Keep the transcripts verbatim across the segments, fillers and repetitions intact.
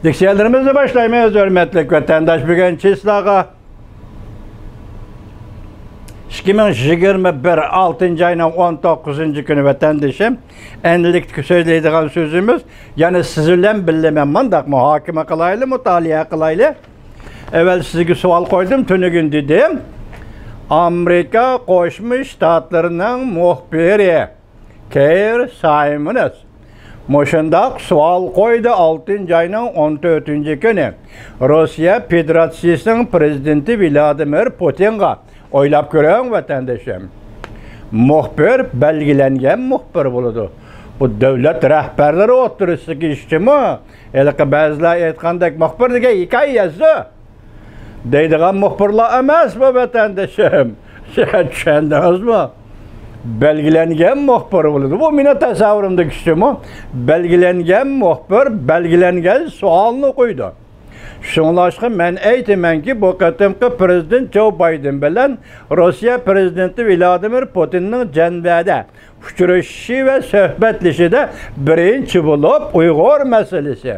لېكسىيەلىرىمىزنى باشلايمىز، ھۆرمەتلىك ۋەتەنداش. بۈگۈن چىسلاغا ئىككى مىڭ يىگىرمە بىر، ئالتىنچى ئاينىڭ ئون توققۇزىنچى كۈنى، ۋەتەندىشىم. ئەمدىلىكتىكى سۆزلەيدىغان سۆزىمىز، يەنە سىز بىلەن بىللە مەن مۇنداق مۇھاكىمە قىلايلى، مۇتالىئە قىلايلى. ئەۋۋەل سىزگە سوئال قويدۇم، تۈنۈگۈن دېدىم. ئامېرىكا قوشما شتاتلىرىنىڭ مۇخبىرى كېير سايمونس مۇشۇنداق سوئال قويدى، ئالتىنچى ئاينىڭ ئون تۆتىنچى كۈنى روسىيە فېدېراتسىيىسىنىڭ پىرېزىدېنتى ۋلادىمىر پۇتىنغا. ئويلاپ كۆرۈڭ، ۋەتەندىشىم. مۇخبىر بەلگىلەنگەن مۇخبىر بولىدۇ. بۇ دۆلەت رەھبەرلىرى ئوتتۇرىسىدىكى ئىشچىمۇ؟ ھېلىقى بەزىلەر ئېيتقاندەك مۇخبىر دېگەن ھېكايە يازىدۇ دەيدىغان مۇخبىرلار ئەمەس بۇ، ۋەتەندىشىم. سىز چۈشەندىڭىزمۇ؟ بەلگىلەنگەن مۇخبىر بولىدۇ. بۇ مېنىڭ تەسەۋۋۇرۇمدىكى ئىشچىمۇ؟ بەلگىلەنگەن مۇخبىر بەلگىلەنگەن سوئالنى قويىدۇ. شۇڭلاشقا مەن ئېيتىمەنكى، بۇ قېتىمقى پىرېزىدېنت جو بايدېن بىلەن روسىيە پىرېزىدېنتى ۋلادىمىر پۇتىننىڭ جەنۋەدە ئۇچرىشىشى ۋە سۆھبەتلىشىشىدە بىرىنچى بولۇپ ئۇيغۇر مەسىلىسى.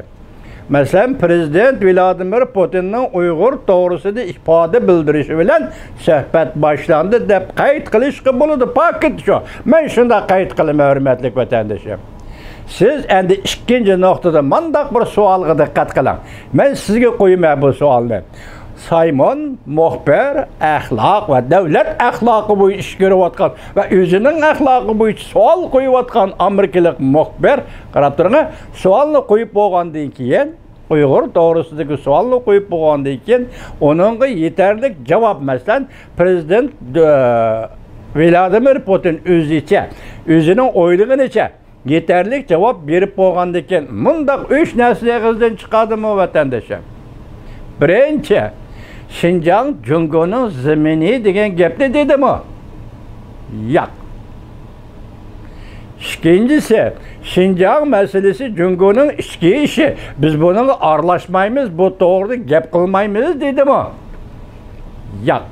مەسىلەن، پىرېزىدېنت ۋلادىمىر پۇتىننىڭ ئۇيغۇر توغرىسىدا ئىپادە بىلدۈرۈشى بىلەن سۆھبەت باشلاندى دەپ قەيت قىلىشقا بولىدۇ. پاكىت شۇ. مەن شۇنداق قەيت قىلىمەن، ھۆرمەتلىك ۋەتەندىشىم. سىز ئەمدى ئىككىنچى نۇقتىدا مۇنداق بىر سوئالغا دىققەت قىلىڭ. مەن سىزگە قويىمەن بۇ سوئالنى. سايمون مۇخبىر ئەخلاق ۋە دۆلەت ئەخلاقى بويىچە ئىش كۆرۈۋاتقان ۋە ئۆزىنىڭ ئەخلاقى بويىچە سوئال قويۇۋاتقان ئامېرىكىلىق مۇخبىر، قاراپ تۇرۇڭ، سوئالنى قويۇپ بولغاندىن كېيىن، ئۇيغۇر توغرىسىدىكى سوئالنى قويۇپ بولغاندىن كېيىن، ئۇنىڭغا يېتەرلىك جاۋاب، مەسىلەن، پىرېزىدېنت، ئە، ۋلادىمىر پۇتىن ئۆزىچە، ئۆزىنىڭ ئويلىغىنىچە، يېتەرلىك جاۋاب بېرىپ بولغاندىن كېيىن، مۇنداق ئۈچ نەرسە ئېغىزدىن چىقادىمۇ، ۋەتەندىشىم؟ بىرىنچى، شىنجاڭ جۇڭگونىڭ زېمىنى دېگەن گەپنى دېدىمۇ؟ ياق. ئىككىنچىسى، شىنجاڭ مەسىلىسى جۇڭگونىڭ ئىچكى ئىشى، بىز بۇنىڭغا ئارىلاشمايمىز، بۇ توغرىدا گەپ قىلمايمىز دېدىمۇ؟ ياق.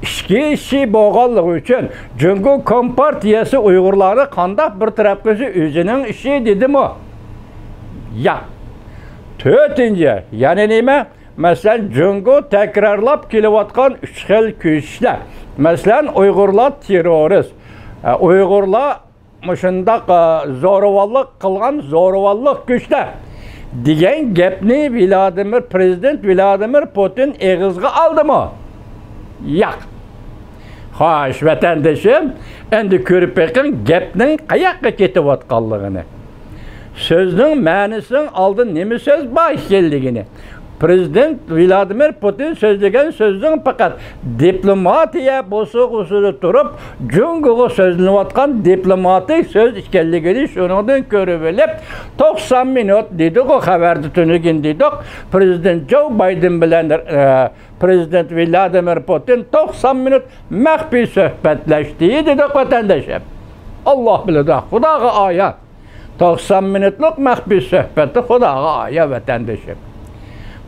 ئىچكى ئىشى بولغانلىقى ئۈچۈن جۇڭگو كومپارتىيەسى ئۇيغۇرلارنى قانداق بىر تەرەپ قىلسا ئۆزىنىڭ ئىشى دېدىمۇ؟ ياق. تۆتىنچى، يەنە نېمە؟ مەسىلەن، جۇڭگو تەكرارلاپ كېلىۋاتقان ئۈچ خىل كۈچلەر. مەسىلەن، ئۇيغۇرلار تېررورىست، ئۇيغۇرلار مۇشۇنداق، ئە، زورىۋاللىق قىلغان زورىۋاللىق كۈچلەر دېگەن گەپنى ۋلادىمىر، پىرېزىدېنت ۋلادىمىر پۇتىن ئېغىزغا ئالدىمۇ؟ ياق. خوش، ۋەتەندىشىم، ئەمدى كۆرۈپ بېقىڭ گەپنىڭ قاياققا كېتىۋاتقانلىقىنى. سۆزنىڭ مەنىسىنىڭ ئالدىدا نېمە سۆز بار ئىكەنلىكىنى. پىرېزىدېنت ۋلادىمىر پۇتىن سۆزلىگەن سۆزنىڭ پەقەت دىپلوماتىيە بوسۇغىسىدا تۇرۇپ، جۇڭگوغا سۆزلىنىۋاتقان دىپلوماتىك سۆز ئىكەنلىكىنى شۇنىڭدىن كۆرۈۋېلىپ، توقسان مىنۇت دېدىغۇ خەۋەردە، تۈنۈگۈن دېدۇق، پىرېزىدېنت جو بايدېن بىلەن، ئە، پىرېزىدېنت ۋلادىمىر پۇتىن توقسان مىنۇت مەخپىي سۆھبەتلەشتى دېدۇق، ۋەتەندىشىم. ئاللا بىلىدۇ، خۇداغا ئايان. توقسان مىنۇتلۇق مەخپىي سۆھبەتتە خۇداغا ئايان، ۋەتەندىشىم.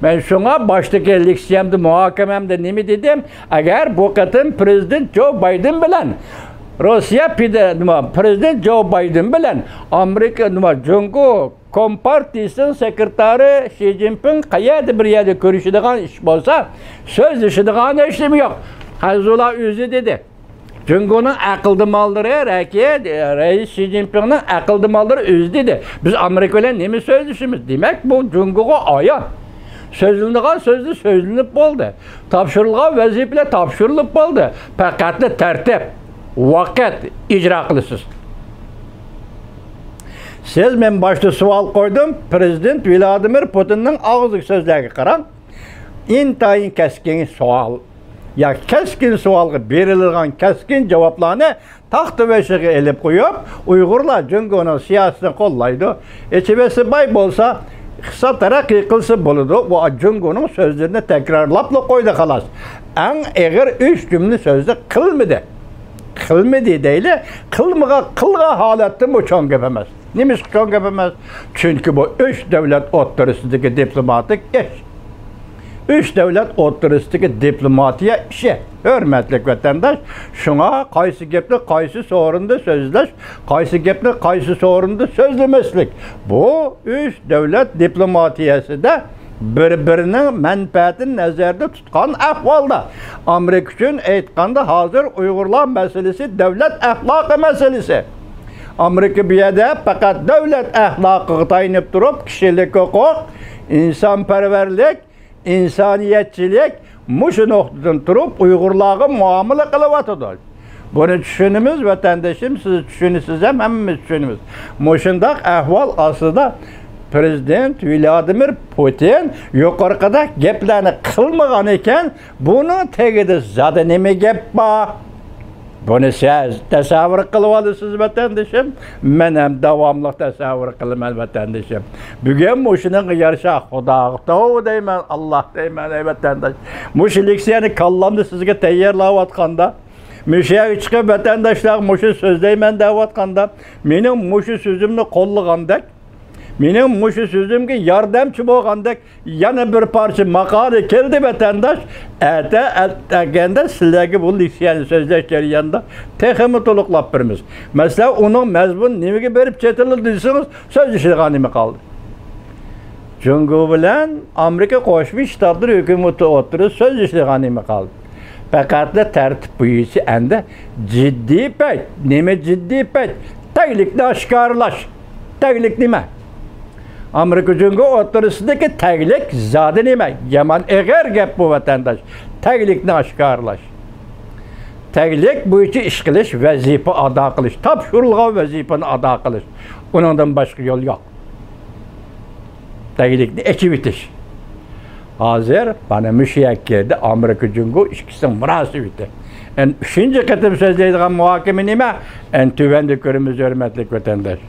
مەن شۇڭا باشتىكى لېكسىيەمدە، مۇھاكىمەمدە نېمە دېدىم؟ ئەگەر بۇ قېتىم پىرېزىدېنت جو بايدېن بىلەن روسىيە پىدە-، نېمە، پىرېزىدېنت جو بايدېن بىلەن ئامېرىكا، نېمە، جۇڭگو كومپارتىيىسىنىڭ سېكرېتارى شى جىنپىڭ قەيەردە بىر يەردە كۆرۈشىدىغان ئىش بولسا، سۆزلىشىدىغان ھېچنېمە يوق. خەنزۇلار ئۆزى دېدى. جۇڭگونىڭ ئەقىلدىماللىرى، رەكى، رەئىس شى جىنپىڭنىڭ ئەقىلدىماللىرى ئۆزى دېدى. بىز ئامېرىكا بىلەن نېمە سۆزلىشىمىز؟ دېمەك، بۇ جۇڭگوغا ئايان. سۆزلىنىدىغان سۆزلەر سۆزلىنىپ بولدى. تاپشۇرۇلغان ۋەزىپىلەر تاپشۇرۇلۇپ بولدى. پەقەتلا تەرتىپ، ۋاقىت ئىجرا قىلىسىز. سىز، مەن باشتا سوئال قويدۇم، پىرېزىدېنت ۋلادىمىر پۇتىننىڭ ئاغزىدىكى سۆزلەرگە قاراڭ. ئىنتايىن كەسكىن سوئال. يا كەسكىن سوئالغا بېرىلىدىغان كەسكىن جاۋابلارنى تاختا بېشىغا ئېلىپ قويۇپ، ئۇيغۇرلار جۇڭگونىڭ سىياسىتىنى قوللايدۇ. ئېچىۋېسە باي بولسا، ئىقتىساد تەرەققىي قىلسا بولىدۇ. بۇ جۇڭگونىڭ سۆزلىرىنى تەكرارلاپلا قويدى، خالاس. ئەڭ ئېغىر ئۈچ جۈملە سۆزنى قىلمىدى. قىلمىدى دەيلى، قىلمىغان، قىلغان ھالەتتىمۇ چوڭ گەپ ئەمەس. نېمىشقا چوڭ گەپ ئەمەس؟ چۈنكى بۇ ئۈچ دۆلەت ئوتتۇرىسىدىكى دىپلوماتىك ئىش. ئۈچ دۆلەت ئوتتۇرىسىدىكى دىپلوماتىيە ئىشى. ھۆرمەتلىك ۋەتەنداش، شۇڭا قايسى گەپنى قايسى سورۇندا سۆزلەش، قايسى گەپنى قايسى سورۇندا سۆزلىمەسلىك، بۇ ئۈچ دۆلەت دىپلوماتىيەسىدە بىر-بىرىنىڭ مەنپەئەتىنى نەزەردە تۇتقان ئەھۋالدا، ئامېرىكا ئۈچۈن ئېيتقاندا، ھازىر ئۇيغۇرلار مەسىلىسى دۆلەت ئەخلاقى مەسىلىسى. ئامېرىكا بۇ يەردە پەقەت دۆلەت ئەخلاقىغا تايىنىپ تۇرۇپ، كىشىلىك ھوقۇق، ئىنسانپەرۋەرلىك، ئىنسانىيەتچىلىك، مۇشۇ نۇقتىدىن تۇرۇپ ئۇيغۇرلارغا مۇئامىلە قىلىۋاتىدۇ. بۇنى چۈشىنىمىز، ۋەتەندىشىم، سىز چۈشىنىسىز ھەم، ھەممىمىز چۈشىنىمىز. مۇشۇنداق ئەھۋال ئاستىدا پرېزىدېنت ۋلادىمىر پۇتىن يۇقىرىقىدەك گەپلەرنى قىلمىغان ئىكەن، بۇنىڭ تېگىدە زادى نېمە گەپ بار؟ بۇنى سىز تەسەۋۋۇر قىلىۋالىسىز، ۋەتەندىشىم. مەن ھەم داۋاملىق تەسەۋۋۇر قىلىمەن، ۋەتەندىشىم. بۈگۈن مۇشۇنىڭغا يارىشا خۇداغا توۋا دەيمەن، ئاللا دەيمەن، ئەي ۋەتەنداش. مۇشۇ لېكسىيەنى كاللامدا سىزگە تەييارلاۋاتقاندا، مۇشۇ يەرگە چىقىپ ۋەتەنداشلارغا مۇشۇ سۆزلەيمەن دەۋاتقاندا، مېنىڭ مۇشۇ سۆزۈمنى قوللىغاندەك، مېنىڭ مۇشۇ سۆزۈمگە ياردەمچى بولغاندەك، يەنە بىر پارچە ماقالە كەلدى، ۋەتەنداش. ئەتە، ئەتىگەندە سىلەرگە بۇ لېكسىيەنى سۆزلەش جەريانىدا تېخىمۇ تولۇقلاپ بېرىمىز. مەسىلەن، ئۇنىڭ مەزمۇنى نېمىگە بېرىپ چېتىلدى دېسىڭىز، سۆزلىشىدىغان نېمە قالدى؟ جۇڭگو بىلەن ئامېرىكا قوشما شتاتلىرى ھۆكۈمىتى ئوتتۇرىسىدا سۆزلىشىدىغان نېمە قالدى؟ پەقەتلا تەرتىپ بويىچە ئەمدى جىددىي پەيت. نېمە جىددىي پەيت؟ تەگلىكنى ئاشكارىلاش. تەگلىك نېمە؟ ئامېرىكا جۇڭگو ئوتتۇرىسىدىكى تەگلىك زادى نېمە؟ يامان ئېغىر گەپ بۇ، ۋەتەنداش. تەگلىكنى ئاشكارىلاش. تەگلىك بويىچە ئىش قىلىش، ۋەزىپە ئادا قىلىش، تاپشۇرۇلغان ۋەزىپىنى ئادا قىلىش. ئۇنىڭدىن باشقا يول يوق. تەگلىكنى ئېچىۋېتىش. ھازىر مانا مۇشۇ يەرگە كىردى ئامېرىكا جۇڭگو ئىككىسىنىڭ مۇناسىۋىتى. ئەن ئۈچىنچى قېتىم سۆزلەيدىغان مۇھاكىمە نېمە؟ ئەن تۆۋەندە كۆرىمىز، ھۆرمەتلىك ۋەتەنداش.